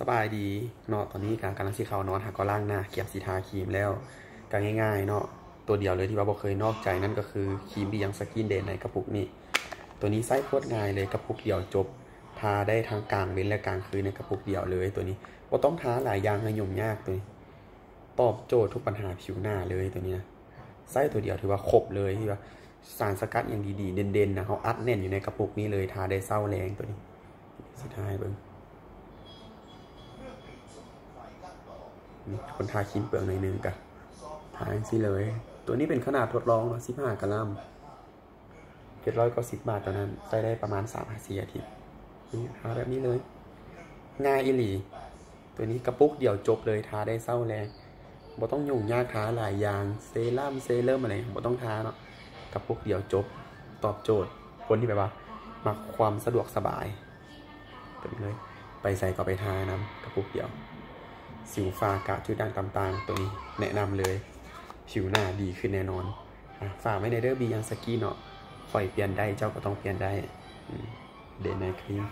ສະບາຍດີເນາະ ຕອນນີ້ກະກຳລັງຊິເຂົ້ານອນ ຫາກໍລ້າງໜ້າ ກຽມຊິທາຄຣີມແລ້ວ ກະງ່າຍໆເນາະ ໂຕດຽວເລີຍທີ່ວ່າບໍ່ເຄີຍນອກໃຈ ນັ້ນກໍຄືຄຣີມບີຢອງສະກິນເດໃນກະປຸກນີ້. ໂຕນີ້ໃຊ້ໂຄດງ່າຍເລີຍ ກະປຸກດຽວຈົບ ທາໄດ້ທັງກາງເວັນ ແລະ ກາງຄືນໃນກະປຸກດຽວເລີຍ. ໂຕນີ້ບໍ່ຕ້ອງທາຫຼາຍຢ່າງໃຫ້ຫຍຸ້ງຍາກ ໂຕນີ້ຕອບໂຈດທຸກບັນຫາຜິວໜ້າເລີຍ ໂຕນີ້ນະ. ໃຊ້ໂຕດຽວຖືວ່າຄົບເລີຍ ທີ່ວ່າສານສະກັດຫຍັງດີໆ ເດັ່ນໆນະ ເຮົາອັດແໜ້ນຢູ່ໃນກະປຸກນີ້ເລີຍ ທາໄດ້ເຊົ້າແລງ. ໂຕນີ້ຊິທາໃຫ້ເບິ່ງ ນີ້ ຄົນທາຄຣີມເປືອງໜ້ອຍໜຶ່ງກະທາຈັ່ງຊີ້ເລີຍ. ໂຕນີ້ເປັນຂະໜາດທົດລອງເນາະ ສິບຫ້າກະລັມ ເຈັດຮ້ອຍເກົ້າສິບບາດເທົ່ານັ້ນ ໃຊ້ໄດ້ປະມານສາມຫາສີ່ອາທິດ. ນີ້ ທາແບບນີ້ເລີຍ ງ່າຍອີ່ຫຼີ. ໂຕນີ້ກະປຸກດຽວຈົບເລີຍ ທາໄດ້ເຊົ້າແລງ ບໍ່ຕ້ອງຫຍຸ້ງຍາກ ທາຫຼາຍຢ່າງ ເຊຣັມ ເຊເລີ່ມ ອະໄລ ບໍ່ຕ້ອງທາເນາະ ກະປຸກດຽວຈົບ ຕອບໂຈດຄົນທີ່ແບບວ່າມັກຄວາມສະດວກສະບາຍ. ໂຕນີ້ເລີຍ ໄປໃສກໍໄປທານຳກະປຸກດຽວ ສິວ ຝ້າ ກະ ຈຸດດ່າງຕ່າງໆ ໂຕນີ້ແນະນຳເລີຍ ຜິວໜ້າດີຂຶ້ນແນ່ນອນ. ອ່ະ ຝາກໄວ້ແດ່ເດີ ບີຢອງສະກິນເນາະ ຂ້ອຍປ່ຽນໄດ້ ເຈົ້າກໍຕ້ອງປ່ຽນໄດ້ ອືມ ເດນາຍຄຣີມ.